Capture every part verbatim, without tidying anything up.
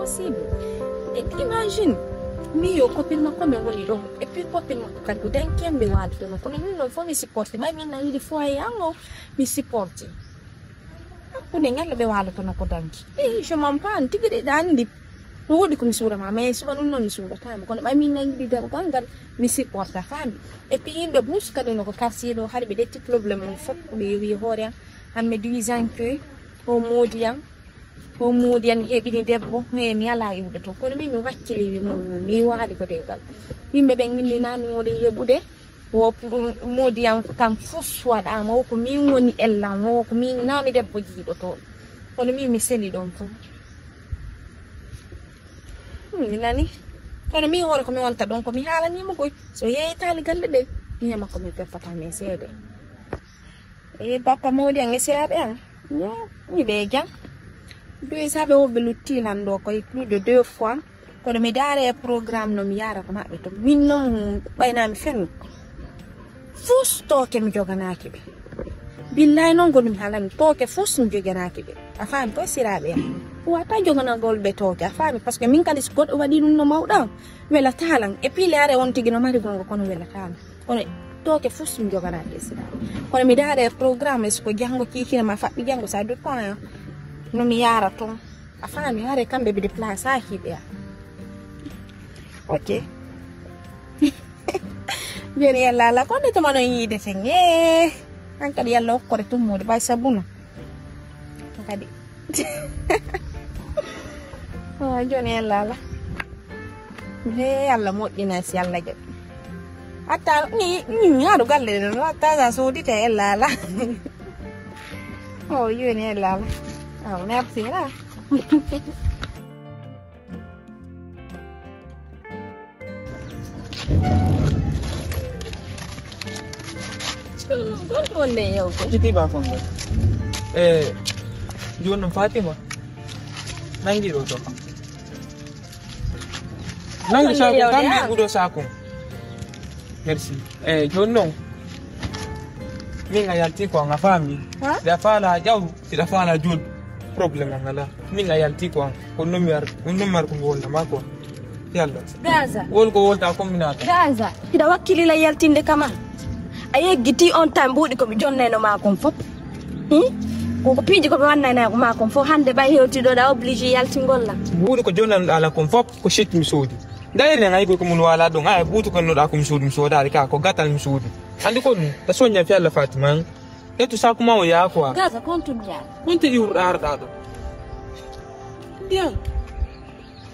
Sibu. E imagine, mi yo copine makko mi woni ɗo. Et puis copine makko kadi ko danki en ɓe waali ɗo. Kono min noon fof mi supporte. Ɓay min na yiɗi foyer an o, mi supporte. Hakkunde ngal ɓe waalotono ko danki. Eh, je m'en pas, tigi ɗe ɗa anndi. No woodi ko mi suuɗa ma, mais suɓa ɗum noon mi suuɗataama. Kono ɓay min na yiɗi dargal ngal, mi supporta, faami. Et puis yimɓe buus kadi no ko quartier ɗo, hari ɓe ƴetti problème mum fof, ɓe yowi hoore am. An mi dix ans que, o moodi am. Ko moodi en heɓini debbo, he mi alaa iwde toon. Kono min mi wakkili, mi, mi waali ko dewgal. Yimɓe ɓen min mi naani woni heɓude. Wo moodi am kam fof waɗaama, wo ko min woni ellam, wo ko min naami debbo jiiɗo toon. Kono min mi seli ɗon fof. Hmm, mi nani. Kono min hoore ko mi wonta ɗon, ko mi haalanii mo koy. So yeeytaali galle ɗen, mi wi'a makko min peffataa min seede. E bappa mawɗi an e seeɗa an. Yo, mi ɓe jam. Duwe saɓe woɓɓe lutti lan ɗo koye plus de deux fois. Kono mi daara e programme no mi yaara ko maɓɓe to. Min noon ɓaynami fenno. Fus tooke mi joganaaki ɓe. Billahi noon gonmi haalani tooke fus mi joganaaki ɓe. A faami koye siraaɓe am. Wata joganagol ɓe tooke a faami parce que min kadi so goɗɗo waɗi ɗum no mawɗa. Wela talan e piilaare on tigi no mari gonga kono wela talan. Kono tooke fof so mi joganaade e sida. Kono mi daara e programme so ko janngo kiikina ma faɓɓi janngo sa duttoya no mi yaara toon. A faami hare kamɓe ɓe déplace ha hiɓe a. Ok. Joni yalla ala ko nde tuma no yiide ten e an kadi yalla okkore tummude ɓay sabuna kadi. Ah, joni yalla ala. He Allah moƴƴina si Allah jaɓi. Hatta ni ni haɗu galle ɗo hatta sa sodite ella ala. Oh, yoni ella ala. Oh, merci ra. Gonɗo wonde e yawde. Jiti ba kon gon. Eh, joni non Fatima. Nangi ɗo to. Nangi saku kambi gudo saku. Merci. Eh, joni non. Min a yalti ko an a faami. Ɗa faala jawru, si ɗa faala joni. Problème an ala. Min a yalti ko an. Ko non mi ar, ko non mi ar ko mi wonda ma ko. Yalla. Gaza. Wol ko wonta ko mi nata. Gaza. Hiɗa wakkilila yaltinde kama. A yeggiti on tan mbuuɗi ko mi jonnayno ma kon fof. Hmm? Ko ko piiji ko mi wannayna ko ma kon fof hannde ɓay hewtiɗoɗa obligé yaltingol la. Mbuuɗi ko jonnanoɗa la kon fof ko chèque mi soodi. D'ailleurs nen ay ko mun wala ɗon ay buutu ko noɗa ko mi soodi mi soodaade ka ko gatal mi soodi. Andi ko ɗum ta soñña fi Allah Fatima. Ƴettu saku ma o yaha quoi. Gaza kontu mi yaha. Kontu iwruɗa arɗa ɗo. Ndiyan.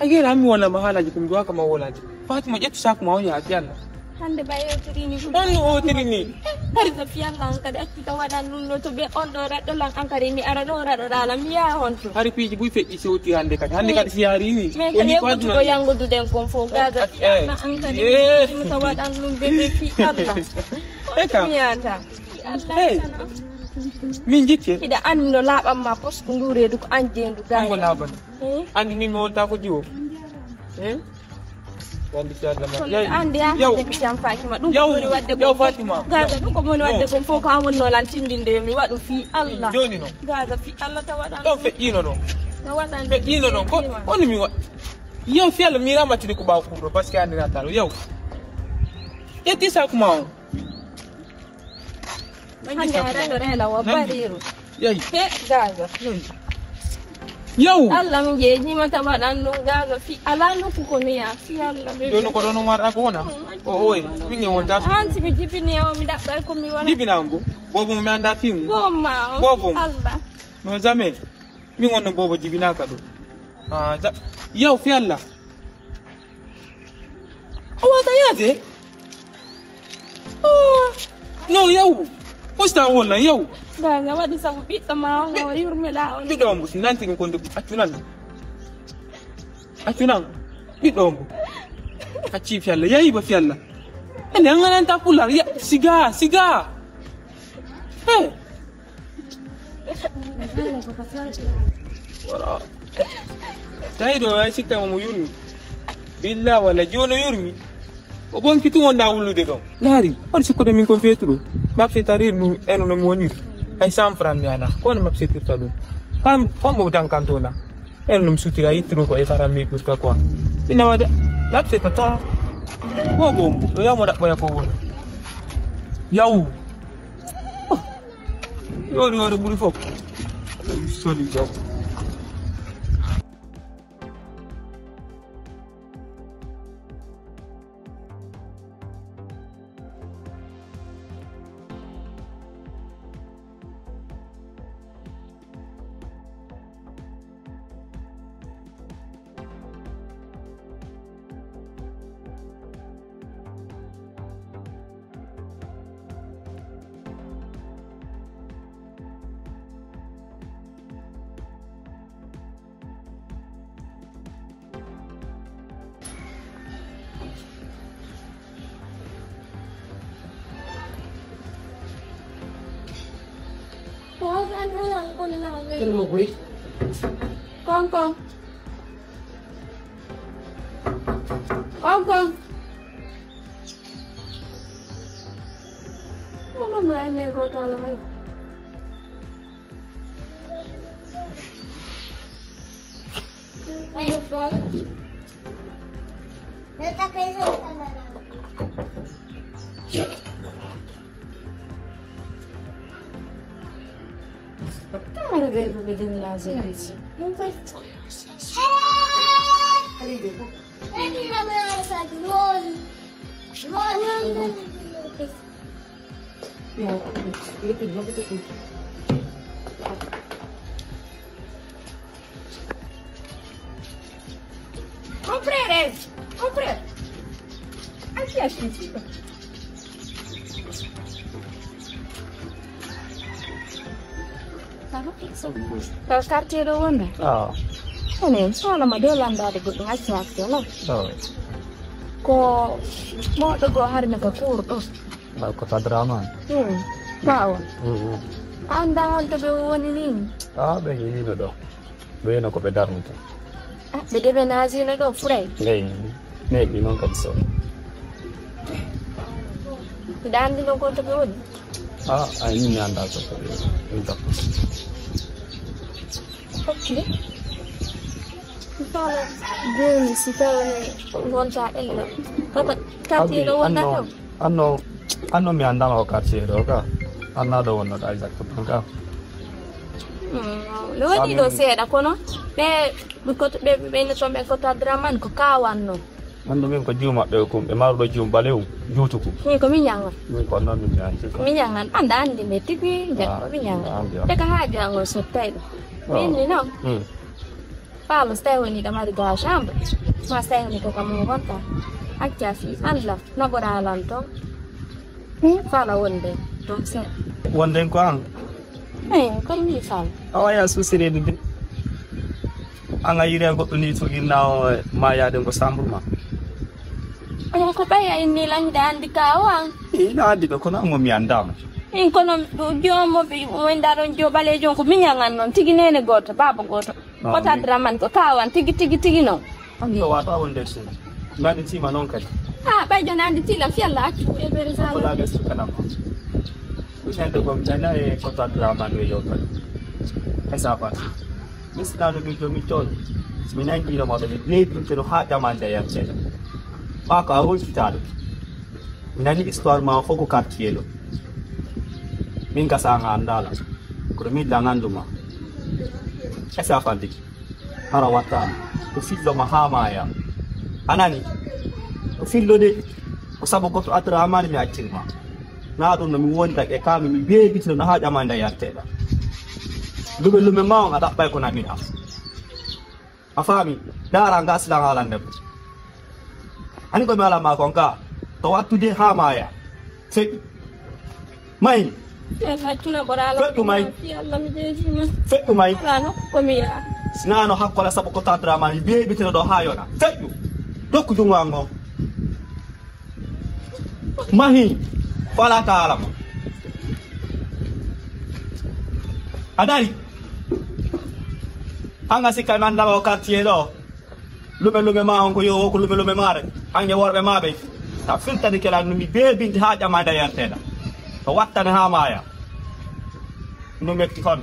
A yeera mi wona ma haalaji ko mi duwa kama wolaji. Fatima ƴettu saku ma o yaha fi Allah. Hande ba yewtiri ni. On no otiri ni. Hari sa fi Allah an kadi accu ta waɗan ɗum no to ɓe on ɗo raɗɗo lan an kadi mi ara ɗo raɗo ɗala mi yaha on to. Hari piiji buy feƴƴi sewti hande kadi. Hande kadi si yaari ni. Mais kadi yewtugo yangudu den kon fof Gaza fi Allah an kadi. Mi ta waɗan ɗum bébé fi Allah. Eka. Mi yata. Hey. Min jikke. Hiɗa anndi no laaɓan ma pos ko ndu reedu ko an jeendu gaay. Anndi min mi wonta ko jiwo. Eh? Wandi si Allah ma. Kono anndi ya hande mi jam Fatima ɗum ko woni wadde ko Fatima. Gaza ɗum ko woni wadde ko fof ko an wonno lan tindinde yo mi waɗu fi Allah. Joni no. Gaza fi Allah ta waɗan. Ɗo feƴƴino ɗo. Ta waɗan. Feƴƴino ɗo. Ko on mi wa. Yo fi Allah mi ramatini ko ɓaw kurɗo parce que anndi na talo. Yo. Ƴetti saku ma on. Hande aɗa ɗo rela wa bariru. Yayi. He Gaza. Yaw. Allah mi jeejima ta waɗan ɗum Gaza fi ala nokku ko mi ya fi Allah. Ɗo no ko ɗo no marɗa ko wona. O oy. Min e wonta. An si mi jibini o mi ɗaɓɓay ko mi wona. Jibina ngo. Bobo mi anda fi mo. Bo ma. Bobo. Allah. No jamais. Min wonno bobo jibinaka ɗo. Ah, yaw fi Allah. O wata yaade. Oh, no yaw. Musta wonna yaw. Gaza waɗi sabu ɓiɗɗo ma on o yurmela on. Ɓiɗɗo on busi nanti ɗum konde accunan. Accunan. Ɓiɗɗo on bu. Acci fi Allah yayi ba fi Allah. Ene an gananta pular ya siga siga. Hey. Tawi ɗo ay sikkama mo yurmi. Billa walla joni o yurmi. O bonki tun wonda wullude ɗon. Laari on sikkude min kon feetuɗo. Mabse tarir ɗum eno no mi wonir. Hay cent franc mi ala kono mabsetirta ɗum. Kam on mo dankantola. En ɗum sutira yittuno ko e faram mi ɓurta quoi. Ina wada. Latte ko ta. Ko bombo. Ɗo yamo ɗaɓɓoya ko woni. Yaw. Yori wada ɓuri fof. Sodi jaw. Kong, kong. Kong, kong. Mama, mai ne ko tala mai. Mon frère, eh, mon frère. Ai, que é isso? Ka quartier ɗo wonde? Ah. Ene, sohla ma ɗo landaade goɗɗum acca acca, non? Ah. Ko moɗo go harina ka kuur ɗo. Ba ko tadrama. Hmm. Bawo. Hmm. Anda holto ɓe woni ni? Ah, ɓe yino ɗo. Ɓe no ko ɓe darnata. Ah, ɓe déménagino ɗo furay? Eyi, neeɓi noon kadi so. Mbiɗa anndi noon ko to ɓe woni? Ah, ay, min mi anndaa so ko ɓe woni. Min takko. Ok. Mi faala jooni si tawii wonta ɗen ɗo. Koko quartier ɗo wonda to? Anno, anno mi anndaa o quartier ɗo ka. Anndaa ɗo wonnoɗa exactement ka. Mm, no waɗi ɗo seeɗa, kono ɓe, ɓe koto, ɓe, ɓe, ɓe no toon ɓe koto Abdourahmane ko kawanno. Anndo min ko juumaɓɓe kum, ɓe maruɗo juum ɓalew, juutuku. Min ko min ñangan. Min ko noon min ñanti ko. Min ñangan, annda anndi ɓe tigi, nde ko min ñangan. Te ko haaju an o sottay ɗo. Min ni noon. Hmm. Faalo, so tawi woni ɗo mari ga chambre, ma so tawi woni ko kam mo gonta, acca fi Allah, naɓoɗa lan toon. Hmm, faala wonde toon seeɗa. Wonde ko an? Eyi, kono mi faala. A waya susireede de. An a yiri goɗɗo ni to ginnaw ma yaade ngo chambre ma. Eyi, ko ɓay a inni lañde anndi ka o an. Ina anndi ɓe kono an o mi anndaama. In kono joomo ɓe wonda ɗon jo ɓaleejo on ko miñan an noon tigi neene gooto, baaba gooto. Koto Abdourahmane ko kawan tigi, tigi, tigi noon. Anndi o wata wonde so. Mbaɗi tima noon kadi. Ah, ɓay joni anndi tila fiyalla accu e bere sala. Wala ɓe suka nam. Usente ko mi tana e koto Abdourahmane we yewtan. E sabat. Mi sinano mi jomi toon. Mi nanngino ma ɓe. Neeɓinte no haa ƴamande yante. Ɓa ko a wonfitaɗo. Mi nani histoire ma fof ko quartier ɗo. Min gasa nga anndaala. Kono min la nganndu ma. Est-ce que a fandiki? Hara wattaani. Ko fillo ma haa maaya. A nani? Ko fillo de. Ko sabu goto Abdourahmane mi accir ma. Na ɗum no mi wonda e kaami mi beebitino no haa ƴamande yarteɗa. Lume lume ma on a ɗaɓɓay ko namiɗa. A faami? Ndaara nga silan haalande ko. Ani ko mi ala ma kon ka. To wattude haa maaya. Feƴƴu. May. Feƴƴu may. Feƴƴu may. Ala no ko mi yaa. Sinano hakkola sabu ko tatra ma beebitino ɗo haa yona. Feƴƴu. Dokku jungo an ngon. Mahi. Fala ka ala ma. A dari. An a sikka mi anndaa o quartier ɗo. Lume lume ma on ko yo ko lume lume maare. An e worɓe ma ɓe. Ta firtani kela no mi beebinte haa ƴama da yarteɗa. To wattane haa maaya. No metti kon.